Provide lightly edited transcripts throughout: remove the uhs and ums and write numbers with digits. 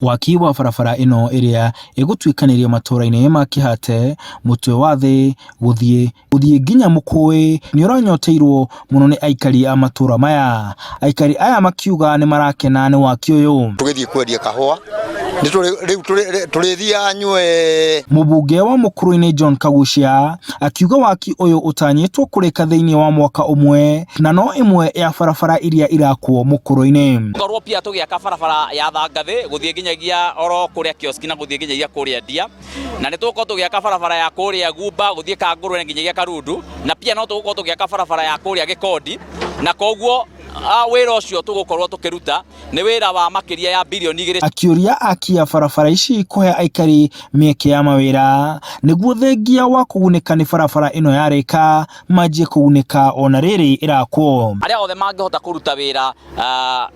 Waki wa barabara ĩno ĩrĩa ĩgũtuĩkanĩria matũra-inĩ ma Kĩhate, Mũtwe wa Thĩ, gũthiĩ gũthiĩ nginya Mũkũĩ nĩ ũranyoteirwo mũno nĩ aikari a matũra maya. Aikari aya makiuga nĩ marakena nĩ waki ũyũ. Tũgĩthiĩ kwendia kahũa rĩu tũrĩthiaga nyue. Mũbunge wa Mũkũrũ-inĩ John Kaguchia akiuga waki ũyũ ũtanyĩtwo kũrĩka thĩinĩ wa mwaka ũmwe na no ĩmwe ya barabara iria irakwo Mũkũrũ-inĩ. Korwo pia tũgĩaka barabara ya Thangathĩ gũthiĩ nginyagia oro kũrĩa kioski na gũthiĩ nginyagia kũrĩa Ndia, na nĩ tũgũkorwo tũgĩaka barabara ya kũrĩa Gumba gũthiĩ Kangũrwe nginyagia Karundu, na pia no tũgũkorwo tũgĩaka barabara ya kũrĩa Gĩkondi, na koguo wĩra ũcio tũgũkorwo tũkĩruta nĩ wĩra wa makĩria ya birioni 2. Akĩũria aki a barabara ici kũhe aikari mĩeke ya mawĩra nĩguo thengia wa kũgunĩka nĩ barabara ĩno yarĩka manjie kũgunĩka ona rĩrĩ ĩrakwo. Arĩa othe mangĩhota kũruta wĩra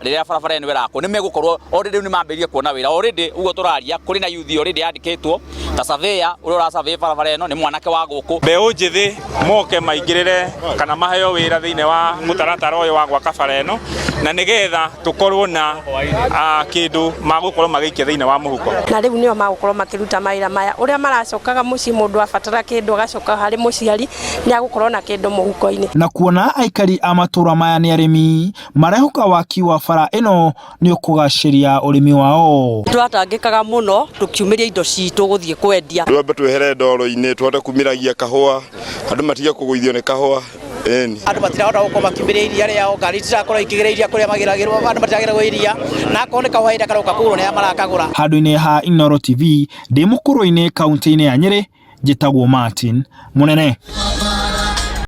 rĩrĩa barabara ĩno ĩrakwo nĩ megũkorwo already rĩu nĩ mambĩrĩrie kuona wĩra. Already ũguo tũraria kũrĩ na youth already yandĩkĩtwo ta surveyor ũrĩa ũra survey barabara ĩno nĩ mwanake wa gũkũ. Mbeũ njĩthĩ moke maingĩrĩre kana maheo wĩra thĩinĩ wa mũtaratara ũyũ wa gwaka bara ĩno, na nĩgetha tũkorwo na kĩndũ magũkorwo magĩikia thĩinĩ wa mũhuko. Na rĩu nĩo magũkorwo makĩruta mawĩra maya. Ũrĩa maracokaga mũciĩ mũndũ abatara kĩndũ agacoka harĩ mũciari nĩ agũkorwo na kĩndũ mũhuko-inĩ. Na kuona aikari a matũra maya nĩ arĩmi, marehoka waki wa bara ĩno nĩ ũkũgacĩria ũrĩmi wao. Twatangĩkaga mũno tũkiumĩria indo citũ gũthiĩ kwendia. Twambe twehere ndoro-inĩ tũhote kumĩragia kahũa, andũ matige kũgũithio nĩ kahũa, ĩni. Andũ matirahota gũkorwo makiumĩria iria rĩao, ngari itirakorwo ikĩgĩra iria kũrĩa magĩragĩrwo, andũ matiragĩragwo iria, na akorwo nĩ kahũa hĩndĩ karoka kũgũrwo nĩ aya marakagũra. Handũ-inĩ ha Inooro TV, ndĩ Mũkũrwe-inĩ kaũntĩ-inĩ ya Nyĩrĩ, njĩtagwo Martin Mũnene.